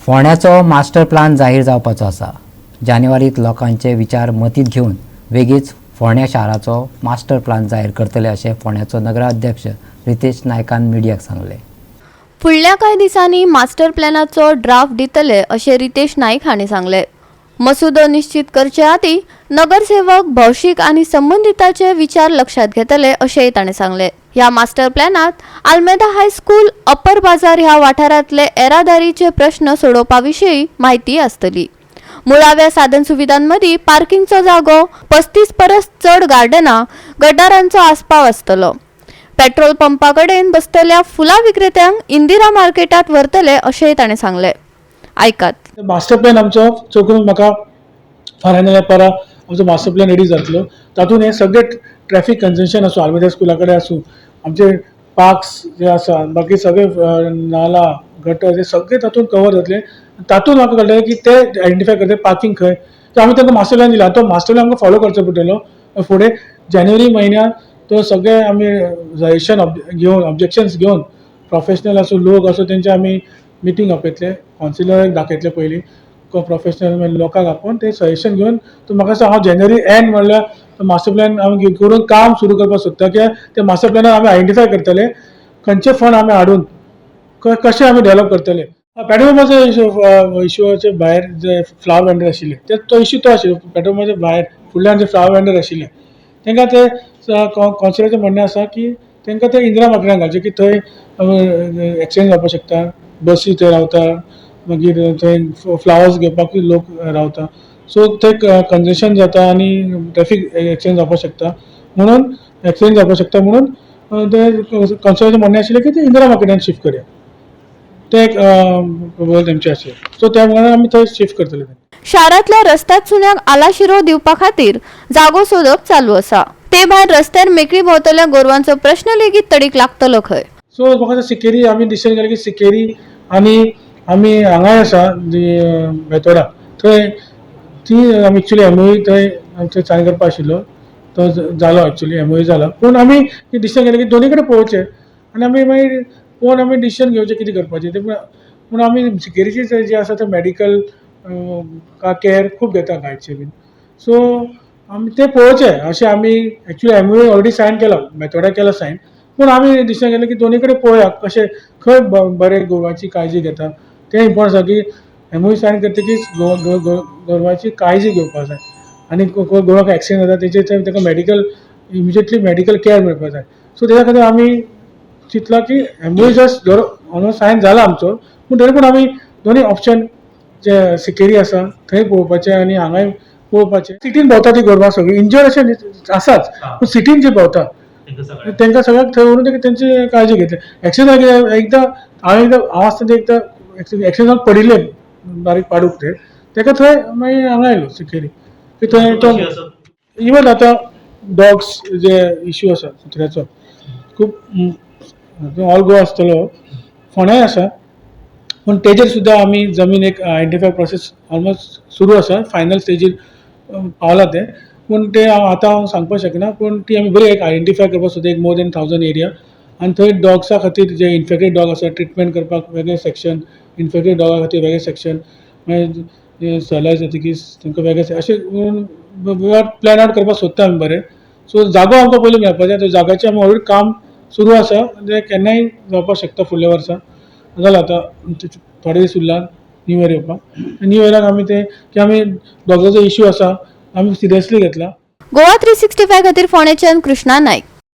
फोंड्याचो master plan जाहीर जावपाचो आसा. जानेवारीत लोकांचे विचार मतींत घेवन वेगींच फोंड्या शाराचो मास्टर प्लान जाहीर करतले, अशें फोंड्याचो नगराध्यक्ष रितेश नायकान मिडियाक सांगलें. फुडल्या कांय दिसांनी मास्टर प्लॅनाचो ड्राफ्ट दितले, अशें रितेश नाईक हांणी सांगलें. मसुदो निश्चित करचे आदीं नगरसेवक, भौशीक आनी संबंदिताचे विचार लक्षात घेतले, अशेंय ताणें सांगलें. ह्या मास्टर प्लॅनात आल्मेदा हायस्कूल, अप्पर बाजार ह्या वाठारांतले येरादारीचे प्रश्न सोडोवपा विशीं म्हायती आसतली. मुळाव्या साधन सुविधांमदीं पार्किंगचो जागो, 35 परस चड गार्डनां, गटारांचो आस्पाव आसतलो. पेट्रोल पंपा कडेन बसतल्या फुलां विक्रेत्यांक इंदिरा मार्केटात व्हरतले, अशेंय ताणें सांगलें. आयकात. मास्टर प्लॅन आमचो चोकून म्हाका फाल्यां नाल्यार परां आमचो मास्टर प्लॅन रेडी जातलो. तातूंत हे सगळे ट्रॅफिक कंजेशन आसूं, आल्मेदा स्कुला कडेन आसूं, आमचे पार्क्स जे आसा, बाकी सगळे नाला, गटर, हे सगळे तातूंत कवर जातले. तातूंत म्हाका कळटलें की ते आयडेंटिफाय करतले पार्किंग खंय. ते आमी तांकां मास्टर प्लॅन दिला, तो मास्टर प्लॅन आमकां फॉलो करचो पडटलो. फुडें जानेवारी म्हयन्यात तो सगळे आमी सजेशन घेवन, ऑब्जेक्शन्स घेवन, प्रोफेशनल आसूं, लोक आसूं, तेंचे आमी मिटींग आपयतले, कावन्सिलराक दाखयतले पयलीं, प्रोफेशनल लोकांक आपोवन ते सजेशन घेवन. तो म्हाका दिसता हांव जानेवारी एंड म्हणल्यार तो मास्टर प्लॅन आमी करून काम सुरू करपाक सोदता, कित्याक ते मास्टर प्लॅनार आमी आयडेंटिफाय करतले खंयचे फंड आमी हाडून कशें आमी डेव्हलप करतले. पेट्रोल पंपाचो इश्यूचे भायर जे फ्लावर वेंडर आशिल्ले ते, तो इश्यू तो आशिल्लो, पेट्रोल पंपाच्या भायर फुडल्यान जे फ्लावर वेंडर आशिल्ले, तांकां ते कावन्सिलराचें म्हणणें आसा की तांकां ते इंदिरा मार्केटान घालचे, की थंय एक्सिडंट जावपाक शकता, बसी थंय रावता, मागीर थंय फ्लावर्स घेवपाकूय लोक रावता, सो थंय कंजेशन जाता आनी ट्रॅफीक एक्सिडंट जावपाक शकता म्हणून, एक्सिडंट जावपाक शकता म्हणून ते कावन्सिलराचें म्हणणें आशिल्लें की ते इंदिरा मार्केटान शिफ्ट करया. ते एक प्रपोजल तेमचें आशिल्लें. सो त्या प्रमाणे आमी थंय शिफ्ट करतले. शारांतल्या रस्ताद सुण्यांक आलाशिरो दिवपा खातीर जागो सोदप चालू आसा. ते भायर रस्त्यार मेकळी भोंवतल्या गोरवांचो प्रश्न लेगीत तडीक लागतलो खंय. सो म्हाका दिसता सिकेरी आमी डिसिजन केलें की सिकेरी आनी आमी हांगाय आसा जी बेतोडा, थंय ती आमी एक्चुली एमओयू थंय आमचो सायन करपा आशिल्लो, तो जालो, एक्चुली एमओयू जाला. पूण आमी डिसिजन केलें की दोनी कडेन पळोवचें आनी आमी मागीर पळोवन आमी डिसिजन घेवचें कितें करपाचें तें. पूण आमी सिकेरीचे जे आसा ते मेडिकल केअर खूब घेता गायचे बीन, सो आमी ते पळोवचें अशें. आमी एक्चुली एमओयू ऑलरेडी सायन केला, बेतोडा केला सायन, पूण आमी डिसिजन घेतलें की दोनी कडेन पळोवया कशें खंय बरें गोरवांची काळजी घेता. तें इम्पॉर्टंट आसा की एमओयू सायन करतकीच गोरवांची काळजी घेवपाक जाय आनी गोरवांक एक्सिडंट जाता तेजेर ताका मेडिकल, इमिजिएटली मेडिकल केअर मेळपाक जाय. सो तेज्या खातीर आमी चिंतलां की एमओयू जस्ट ऑलमोस्ट सायन जाला आमचो, पूण तरी पूण आमी दोनी ऑप्शन जे सिकेरी आसा थंय पळोवपाचें आनी हांगाय पळोवपाचें. सिटीन भोंवता ती गोरवां सगळीं, इंजर्ड अशें आसाच, पूण सिटीन जी भोंवता तांकां सगळ्यांक थंय व्हरून तेंची काळजी घेतली. एक्सिडंट जालें एकदां, हांव एकदां, हांव आसतना एकदां एक्सिडंट जावन पडिल्लें बारीक पाडूक ते, ताका थंय मागीर हांगा आयलो सिकेरी की थंय तो. इवन आतां डॉग्स जे इश्यू आसा कुत्र्याचो खूब ऑल गोवा आसतलो, फोंड्याय आसा, पूण तेजेर सुद्दां आमी जमीन एक आयडेंटिफाय प्रोसेस ऑलमोस्ट सुरू आसा, फायनल स्टेजीर पावला तें. पूण तें हांव आतां हांव सांगपाक शकना, पूण ती आमी बरी एक आयडेंटिफाय करपाक सोदता, एक मोर देन 1000 एरिया आनी थंय डॉग्सा खातीर, जे इन्फेक्टेड डॉग आसा, ट्रिटमेंट करपाक वेगळें सेक्शन, इन्फेक्टेड डॉगा खातीर वेगळें सेक्शन, मागीर सलाय जातकीच तांकां वेगळें, अशें प्लॅन आवट करपाक सोदता आमी बरें. सो जागो आमकां पयलीं मेळपाक जाय. त्या जाग्याचें आमी ऑलरेडी काम सुरू आसा, तें केन्नाय जावपाक शकता. फुडल्या वर्सा जालें, आतां थोडे दीस उरला न्यू इयर येवपाक. न्यू इयराक आमी ते की आमी डॉग्साचो इश्यू आसा, आमी सिरियसली घेतला. गोवा 365 खातीर फोंडेच्यान कृष्णा नाईक.